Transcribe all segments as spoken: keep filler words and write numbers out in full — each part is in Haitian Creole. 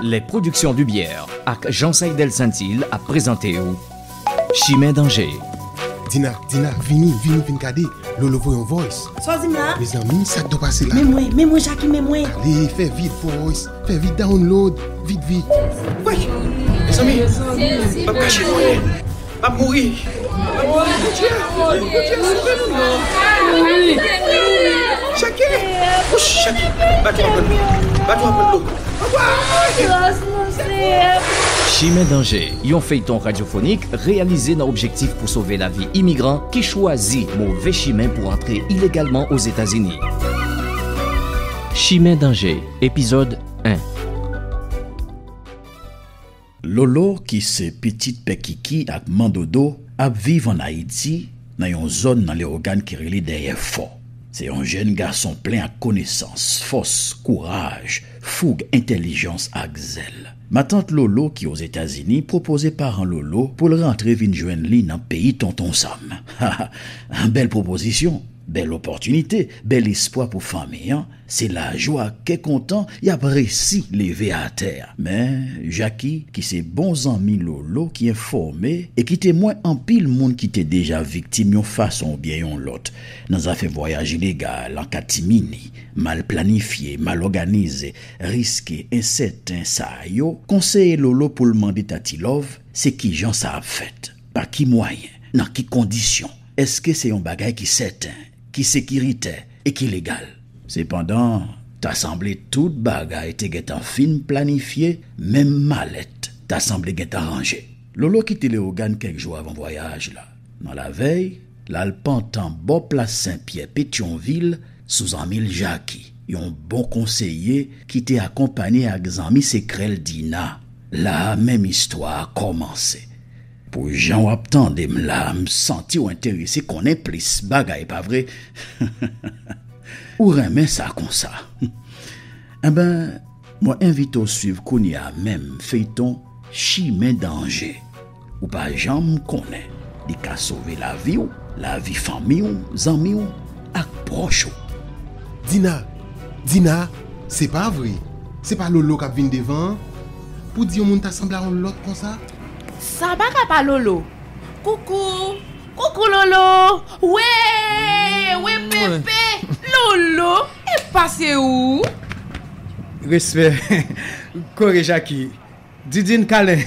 Les Productions Dubière ak Jean Saïdel Saintil ap prezante w Chimen Danje. Dina, Dina, vini, vini, vin gade. Lolo voye yon voice. Sa w di m la? Mezanmi, sa k do pase la? Men mwen, men mwen, Jackie, men mwen. Ale, fè vit voice, fè vit download, vit, vit. Woy! Mezanmi, m ap kache mwen. M ap mouri. M ap mouri, Bondye. Bondye, sove nou non. Jackie! Wouch, Jackie! Bato ap pran dlo. Papa! Gras nou, Senyè! Chimen Danje, yon feyton radyofonik reyalize nan objektif pou sove lavi imigran ki chwazi move chimen pou antre ilegalman Ozetazini. Chimen Danje, epizòd en. Lolo, ki se pitit Pè Kiki ak Man Dodo, ap viv ann Ayiti, nan yon zòn nan Leyogàn ki rele Dèyè Fò. Se yon jèn gason plen ak konesans, fòs, kouraj, foug, entèlijans ak zèl. Matant Lolo, ki Ozetazini, pwopoze paran Lolo pou l rantre vin jwenn li nan peyi Tonton Sam. Bèl pwopozisyon, bèl opòtinite, bèl espwa pou fanmi an. Se lajwa ak kè kontan y ap resi leve atè a. Men, Jackie, ki se bon zanmi Lolo, ki enfòme e ki temwen anpil moun ki te deja viktim yon fason oubyen yon lòt nan zafè vwayaj ilegal an katimini, mal planifye, mal òganize, riske, ensèten sa yo, konseye Lolo pou l mande Tati Love se kijan sa ap fèt, pa ki mwayen, nan ki kondisyon, èske se yon bagay ki sèten, ki sekiritè e ki legal. Sepandan, ta sanble tout bagay te gentan fin planifye, menm malèt ta sanble gentan ranje. Lolo kite Leyogàn kèk jou avan vwayaj la. Nan lavèy, l al pantan bò Plas Senpyè, Petyonvil, sou zanmi l Jackie, yon bon konseye ki te akonpanye ak zanmi sekrè l Dina. La a menm istwa a kòmanse. Pou jan w ap tande m la, m santi w enterese konnen plis bagay, pa vre? Ou renmen sa konsa? Enben, mwen envite w swiv kounye a menm feyton Chimen Danje. Ou pa janm konnen, li ka sove lavi w, lavi fanmi w, zanmi w, ak pwòch ou. Dina, Dina, se pa vre. Se pa Lolo k ap vin devan an? Pou di yon moun ta sanble a yon lòt konsa? Sa pa ka pa Lolo. Koukou, koukou Lolo. Wi, wi, Pepe, Lolo, e pa se ou? Respè. Kore Jackie. Didin Kalen.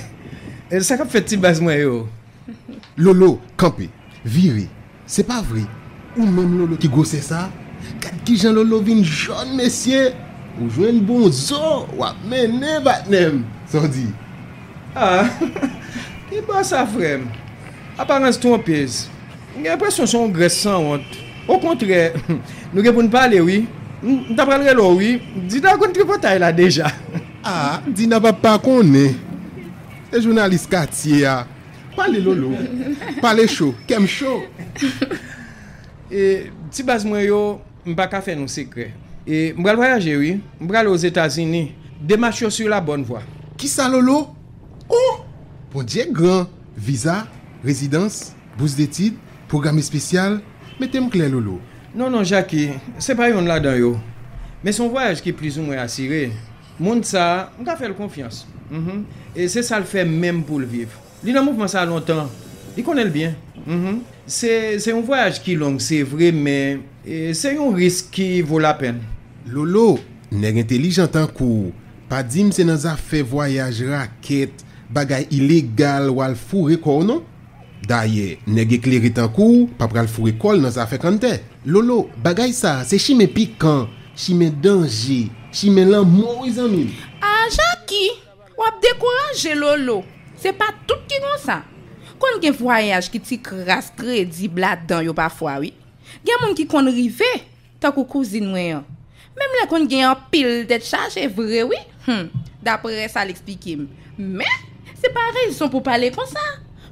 E sa k ap fèt ti baz mwen yo? Lolo, kanpe. Vire. Se pa vre. Ou menm Lolo ki gwosè sa? Gad kijan Lolo vin jòn, mesye. Ou jwenn bon zo, w ap mennen, patnè m. Sa w di? Ah, ki bò sa, frè m? Aparans twonpez. M gen enpresyon se yon grès sanwont. Okontrè, nou gen pou n pale, wi. M, m ta pral rele w, wi. Dina konn tripotay la deja. Ah, Dina p ap pa konnen. Se jounalis katye a. Pale, Lolo. Pale cho. Kè m cho. E, ti baz mwen yo, m pa ka fè nou sekrè. E, m pral vwayaje, wi. M prale Ozetazini. Demach yo sur la bonne voie. Kisa, Lolo? Oh! Bondye gran! Viza, rezidans, bous detid, pwogram espesyal, mete m klè, Lolo. Non, non, Jackie, se pa yonn ladan yo. Men se yon vwayaj ki plizoumwen asire. Moun sa a, m ka fè l konfyans. Mhm. E se sa l fè menm pou l viv. Li nan mouvman sa a lontan. Li konnen l byen. Mhm. Se, se yon vwayaj ki long, se vre, men, e, se yon risk ki vo lapenn. Lolo, nèg entelijan tankou w, pa di m se nan zafè vwayaj rakèt, bagay ilegal w al foure kò w non. Dayè, nèg eklere tankou w pa pral foure kò l nan zafè kanntè. Lolo, bagay sa a se chimen pikan, chimen danje, chimen lanmò wi zanmi m. Ah, Jackie, w ap dekouraje Lolo. Se pa tout ki konsa. Konn gen vwayaj ki ti kras kredib ladan yo pafwa, wi. Gen moun ki konn rive, tankou kouzin mwen an. Menm lè konn gen anpil tèt chaje vre, wi. Hmm, daprè sa l eksplike m. Men, se pa rezon pou pale konsa.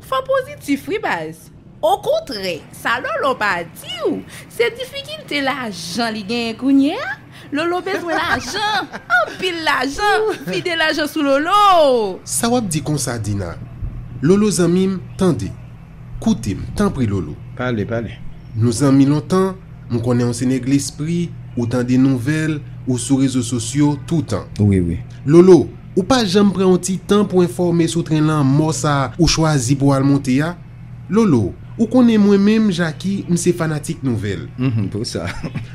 Fò w pozitif, wi, baz. Okontrè, sa Lolo pa di w, se difikilte lajan li genyen kounye a. Lolo bezwen lajan, anpil lajan, vide lajan sou Lolo. Sa w ap di konsa, Dina? Lolo zanmi m, tande. Koute m, tanpri, Lolo. Pale, pale. Nou zanmi lontan, m konnen w se nèg lespri, ou tande nouvèl, ou sou rezo sosyo toutan. Wi, wi. Lolo, Ou pa janm pran yon ti tan pou enfòme sou tren lanmò sa a ou chwazi pou w al monte a? Lolo, ou konnen mwen menm, Jaki, m se fanatik nouvèl. Mhm, pou sa.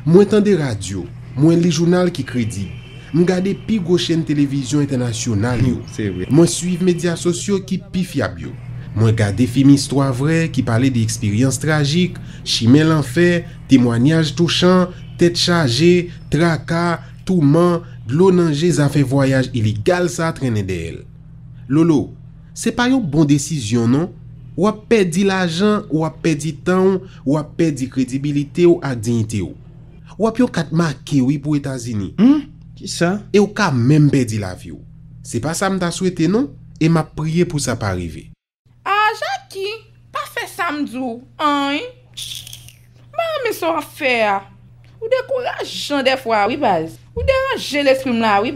Mwen tande radyo, mwen li jounal ki kredib, m gade pi gwo chèn televizyon entènasyonal yo. Se vre. Mwen swiv medya sosyo ki pi fyab yo. Mwen gade fim istwa vrè ki pale de eksperyans trajik, chimen lanfè, temwanyaj touchan, tèt chaje, traka, touman, dlo nan je, zafè vwayaj ilegal sa a trennen dèyè l. Lolo, se pa yon bon desizyon non. W ap pèdi lajan, w ap pèdi tan w, w ap pèdi kredibilite w ak diyite w. W ap yon kat make wi pou Etazini. Hmm? Kisa? E w ka menm pèdi lavi w. Se pa sa m ta swete non, e m ap priye pou sa pa rive. Ah, Jaki, pa fè sa m di w an, wi. M pa renmen sa w ap fè a. Ou dekourajan dèfwa, wi, baz. Ou deranje lespri m la, wi.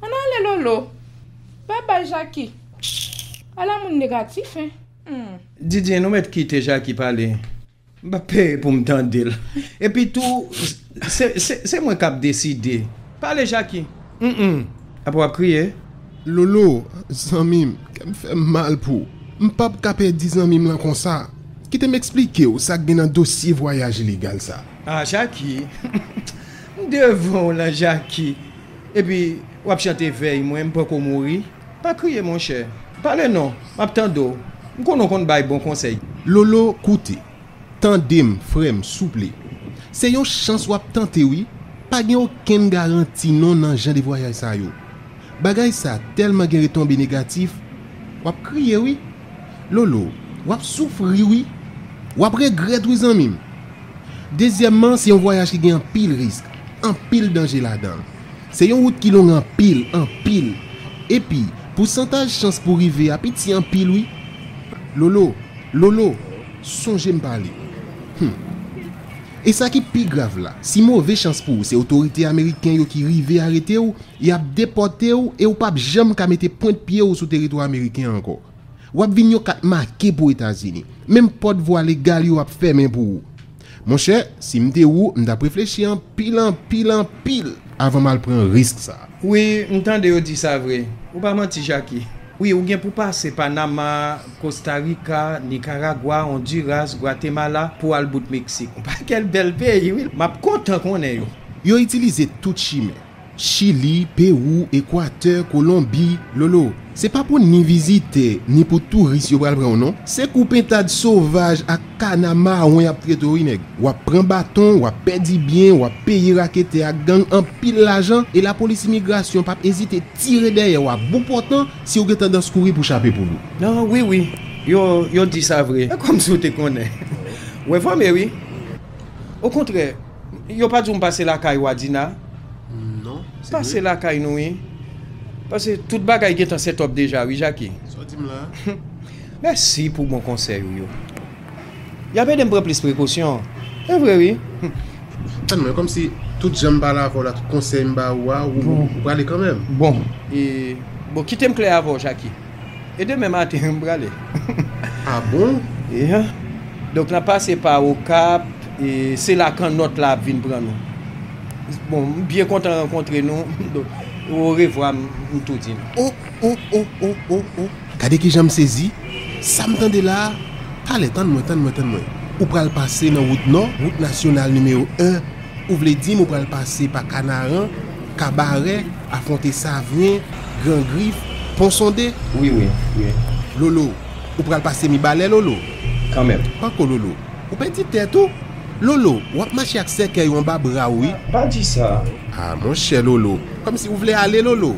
Ann ale, Lolo. Babay, Jaki. Ala moun negatif, en. Hmm. Didyen, nou mèt kite Jaki pale. M p ap peye pou m tande l. Epi tou, se, se, se mwen k ap deside. Pale, Jaki. Mm, mm. Apa w ap kriye? Lolo, zanmi m, kè m fè m mal pou ou. M p ap ka pèdi zanmi m lan konsa. Kite m eksplike w sa k gen nan dosye vwayaj ilegal sa. Ah, Jaki. M devan w lan, Jaki. Epi, w ap chante vèy mwen, m poko mouri. Pa kriye, monchè. Pale non, m ap tande w. M konnen w konn bay bon konsèy. Lolo, koute. Tande m, frè m, souple. Se yon chans w ap tante, wi. Pa gen okenn garanti non nan jan de vwayaj sa yo. Bagay sa tèlman gen retonbe negatif, w ap kriye, wi. Lolo, w ap soufri, wi. W ap regrèt, wi, zanmi m. Dezyèmman, se yon vwayaj ki gen anpil risk, anpil danje ladan l. Se yon wout ki long anpil, anpil. Epi, pousantaj chans pou w rive a piti anpil, wi. Lolo, Lolo, sonje m pale. Hmm. E sa ki pi grav la, si move chans pou ou se otorite ameriken yo ki rive arete w, y ap depòte w e w p ap janm ka mete pwent pye w sou teritwa ameriken an ankò. W ap vin yon kat make pou Etazini. Menm pòtvwa legal yo ap fèmen pou ou. Monchè, si m te ou, m t ap reflechi anpil, anpil, anpil avan m al pran risk sa a. Wi, m tande yo di sa vre. Ou pa manti, Jaki. Wi, ou gen pou pase Panama, Kosta Rika, Nikaragwa, Ondiras, Gwatemala pou al bout Meksik. Yon pakèt bèl peyi, wi. M ap kontan konnen yo. Yo itilize tout chimen. Chili, Pewou, Ekwatè, Kolonbi, Lolo. Se pa pou ni vizitè, ni pou touris yo pral pran w non. Se kou pentad sovaj ak kana mawon y ap trete w wi nèg. W ap pran baton, w ap pèdi byen, w ap peye raketè ak gang anpil lajan, e lapolis imigrasyon p ap ezite tire dèyè w a bout pòtan si w gen tandans kouri pou chape poul ou. Non, wi, wi. Yo, yo di sa vre. E kòmsi w te konnen. Ou enfòme, wi. Okontrè, yo pa di w m pase lakay Wadina? Non, se vre. Pase lakay nou, wi. Paske tout bagay gentan set up deja, wi, Jaki. Sa w di m la? Mèsi pou bon konsèy ou yo. Y ap ede m pran plis prekosyon. E vre, wi. Tann mwen, kòmsi tout jan m pale avè w la, tout konsèy m ba ou a, ou, ou, ou prale kanmenm. Bon, e, bon, kite m klè avè w, Jaki. E demen maten, m prale. Ah bon? Yeah. Donk, n ap pase pa Okap, e se la kannòt la ap vin pran nou. Bon, m byen kontan rankontre nou. Donk, orevwa, m, m tou di nou. Oh, oh, oh, oh, oh, oh. Gade kijan m sezi. Sa m tande la a, talè, tann mwen, tann mwen, tann mwen. Ou pral pase nan wout nò, wout nasyonal nimewo en. Ou vle di m ou pral pase pa Kanaran, Kabarè, afwonte Savyen, Gran Grif, Pon Sonde? Wi, wi, wi. Lolo, ou pral pase Mibalè, Lolo? Kanmenm. Pako, Lolo. Ou pèdi tèt ou? Lolo, w ap mache ak sèkèy ou anba bra w, wi. Pa di sa. Ah, monchè, Lolo. Kòmsi ou vle ale, Lolo.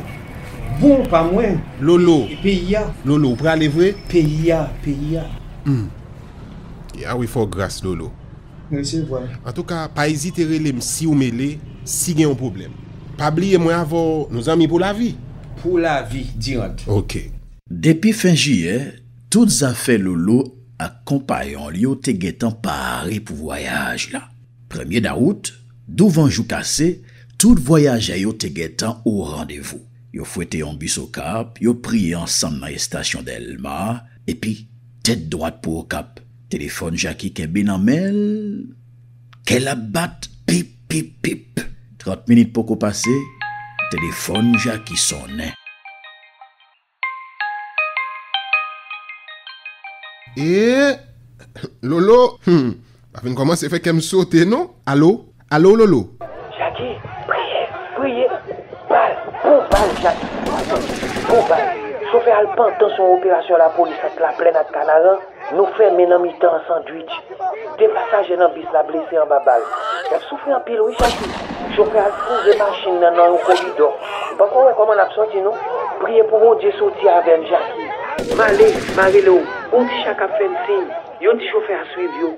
Bon, pa mwen. Lolo. E peyi a. Lolo, ou prale vre? Peyi a, peyi a. Hmm. Ya wi, fò gras, Lolo. Resevwa. Antouka, pa ezite rele m si w mele, si gen yon pwoblèm. Pa bliye mwen avè w, nou zanmi pou lavi. Pou lavi, Dirant. Oke. Depi fen jiyè, tout zafè Lolo ak konpayon l yo te gentan pare pou vwayaj la. Premye dawout, douvan jou kase, tout vwayajè yo te gentan o randevou. Yo fwete yon bis Okap, yo priye ansanm nan estasyon Dèlma, epi tèt dwat pou Okap. Telefòn Jaki kenbe nan men l, kè l ap bat pip, pip, pip. Trant minit poko pase, telefòn Jaki sonnen. E, Lolo, hmm, pa fin kòmanse fè kè m sote non. Alo? Alo, Lolo? Jackie, priye, priye. Bal, bon bal, Jackie. Bon bal. Chofè a al pantan sou yon operasyon lapolis ant Laplèn ak Kanaran. Nou fèmen nan mitan an sandwich. De pasaje nan bis la blese anba bal. Y ap soufri anpil wi, Jackie. Chofè a al fouye machin nan nan yon koridò. M poko wè kòman n ap sòti non. Priye pou Bondye soti avè n, Jackie. M ale, m a rele w. Yon ti cha k ap fè n siy. Yon ti chofè a swiv yo.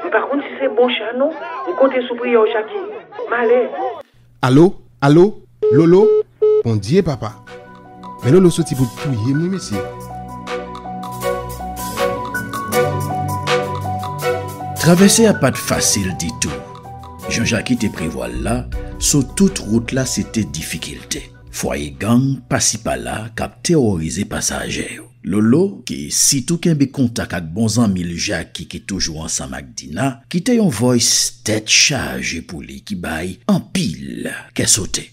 M pa konn si se bon cha non. M konte sou priyè w, Jackie. M ale. Alo? Alo? Lolo? Bondye papa. Men Lolo soti pou l touye m wi mesye. Travèse a pa t fasil ditou. Jan Jackie te prevwa l la, sou tout wout la se te difikilte. Fwaye gang pasi pala k ap teworize pasaje yo. Lolo, ki sitou kenbe kontak ak bon zanmi l Jackie ki toujou ansanm ak Dina, kite yon voice tèt chaje pou li ki bay anpil kè sote.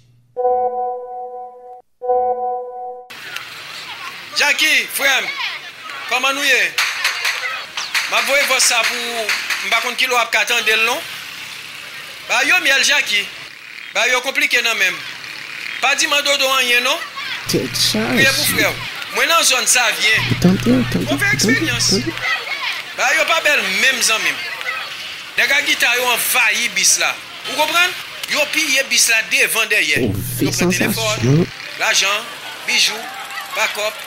Jackie, frè m, kòman nou ye? M ap voye voice sa pou ou, m pa konn kilè w ap ka tande l non. Ba yo myèl Jackie. Bagay yo konplike nan men m. Pa di Mandodo anyen non. Tèt chaje. Priye pou frè w. Mwen nan zòn Savyen. Tande, tande, tande, tande. Move eksperyans. Bagay yo pa bèl menm, zanmi m. Nèg ak gita yo anvayi bis la. Ou konprann? Yo piye bis la devan dèyè. Yo pran telefòn, lajan, bijou, bakòp,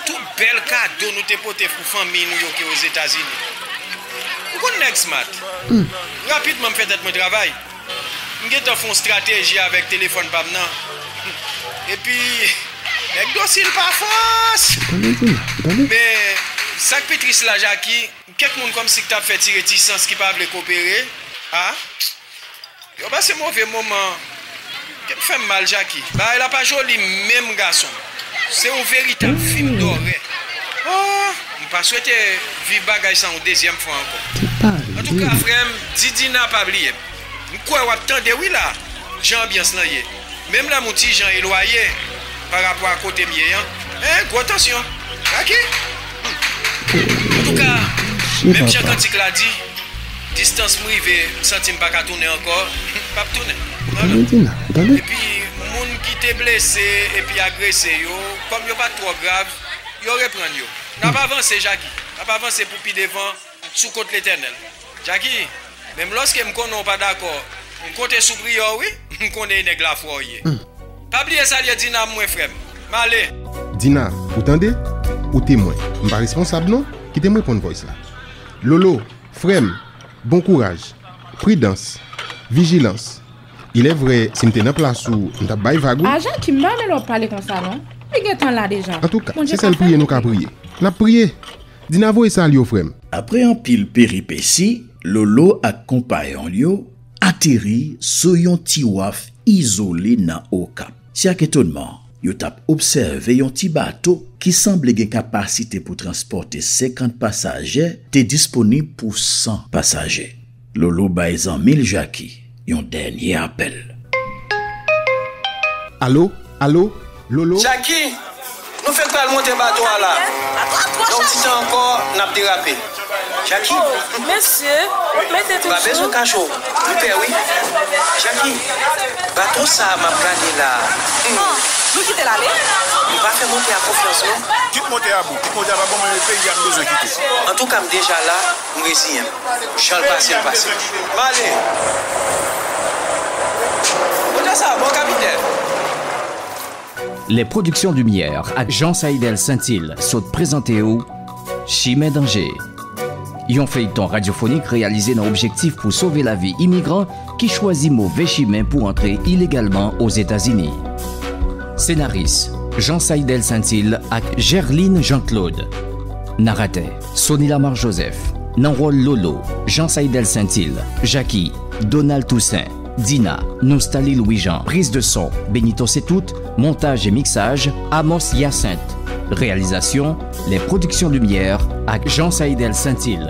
tout bèl kado nou te pote pou fanmi nou yo ki Ozetazini. Ou konn nèg smart. Rapidman m fè tèt mwen travay. M gentan fè yon estrateji avèk telefòn pa m nan. Epi, nèg dosil pa fòs! Tande, tande, tande. Men, sa k pi tris la, Jackie, kèk moun kòmsi k t ap fè ti retisans ki pa vle kopere. A? Yo pase move moman. Kè m fè m mal, Jackie. Bagay la pa joli menm, gason. Se yon veritab fim dòrè. Oh, m pa swete viv bagay sa yon dezyèm fwa ankò. Antouka, frè m, di Dina pa bliye m. M kwè w ap tande wi la, jan anbyans lan ye. Menm lè m yon ti jan elwaye pa rapò a kote m ye an. Hein, gwo tansyon. Jackie? Antouka, menm jan kantik la di, distans m rive, m santi m pa ka tounen ankò, m p ap tounen. Non, non. Epi, moun ki te blese epi agrese yo, kòm yo pa t twò grav, yo reprann yo. N ap avanse, Jackie. N ap avanse pou pi devan, sou kont Letènèl. Jackie, menm lòske m konnen w pa dakò, m konte sou priyè w wi, m konnen e nèg lafwa w ye. Pa bliye salye Dina pou mwen, frè m. M ale. Dina, ou tande? Ou temwen. M pa responsab non. Kite m reponn voice la. Lolo, frè m, bon kouraj. Pridans. Vijilans. Il est vrai, si m te nan plas ou, m t ap bay vag wi. A Jackie, m pa renmen lè w ap pale konsa non. Li gentan la deja. Antouka, se sèl priye nou ka priye. N ap priye. Dina voye salye w, frè m. Apre anpil peripesi, Lolo ak konpayon l yo ateri sou yon ti waf izole nan Okap. Se ak etonman yo t ap obsève yon ti bato ki sanble gen kapasite pou transpòte senkant pasaje te disponib pou san pasaje. Lolo bay zanmi l Jackie yon dènye apèl. Alo? Alo? Lolo? Jackie, nou fèk pral monte bato a la. Nan yon ti tan ankò, n ap derape. Jackie? Oh, mesye, w ap mete toujou. M pa bezwen kache w. M pè wi. Jackie, bato sa a m ap gade la. Hmm. Oh, nou kite l ale? Nou pa fè motè a konfyans non. Kit motè a bro. Kit motè a pa bon, men peyi a m bezwen kite. Antouka, m deja la, m reziyen m. Jan l pase, l pase. M ale. Motè sa a bon, kapitèn. Les Productions Lumière ak Jean Saïdel Saintil sot prezante w Chimen Danje. Yon feyton radyofonik reyalize nan objektif pou sove lavi imigran ki chwazi move chimen pou antre ilegalman Ozetazini. Senaris, Jean Saïdel Saintil ak Gerline Jean Claude. Naratè, Sony Lamar Joseph. Nan wòl Lolo, Jean Saïdel Saintil, Jackie, Donald Toussaint, Dina, Noustalie Louis Jean. Prise de son, Benito Setout. Montaj e miksaj, Amos Hyacinthe. Reyalizasyon, Les Productions Lumière ak Jean Saïdel Saintil.